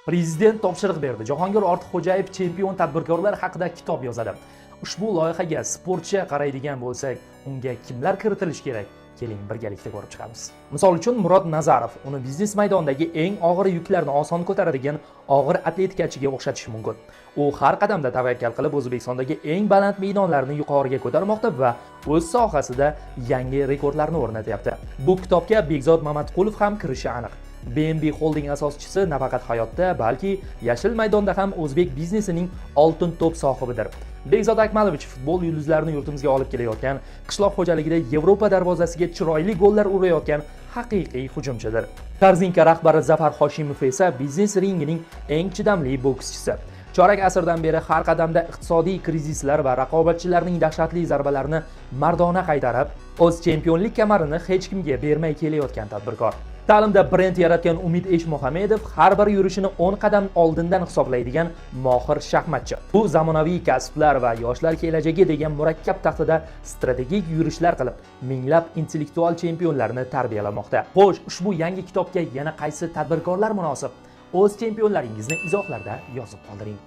Prezident topshiriq berdi. Jahongir Ortiqxo'jayev chempion tadbirkorlar haqida kitob yozadi. Ushbu loyihaga sportcha qaraydigan bo'lsak, unga kimlar kiritilishi kerak? Keling, birgalikda ko'rib chiqamiz. Misol uchun, Murod Nazarov. Uni biznes maydonidagi eng og'ir yuklarni oson ko'taradigan og'ir atletikachiga o'xshatish mumkin. U har qadamda tavakkal qilib, O'zbekistondagi eng baland maydonlarni yuqoriga ko'tarmoqda va o'z sohasida yangi rekordlarni o'rnatyapti. Bu kitobga Bekzod Mamatqulov ham kirishi aniq. BNB Holding asoschisi nafaqat hayotda, balki yashil maydonda ham o'zbek biznesining oltin to'p sohibidir. Bekzod Akmalovich futbol yulduzlarini yurtimizga olib kelayotgan, qishloq xo'jaligida Yevropa darvozasiga chiroyli gollar urayotgan haqiqiy hujumchidir. Korzinka rahbari Zafar Hoshimov esa biznes ringining eng chidamli bokschisi. Chorak asrdan beri har qadamda iqtisodiy krizislar va raqobatchilarning dahshatli zarbalarini mardona qaytarib, o'z chempionlik kamarini hech kimga bermay kelayotgan tadbirkor. Ta'limda brend yaratgan Umid Eshmuhamedov har bir yurishini 10 qadam oldindan hisoblaydigan mohir shaxmatchi. Bu zamonaviy kasblar va yoshlar kelajagi degan murakkab taxtada strategik yurishlar qilib, minglab intellektual chempionlarni tarbiyalamoqda. Xo'sh, ushbu yangi kitobga yana qaysi tadbirkorlar munosib? O'z chempionlaringizni izohlarda yozib qoldiring.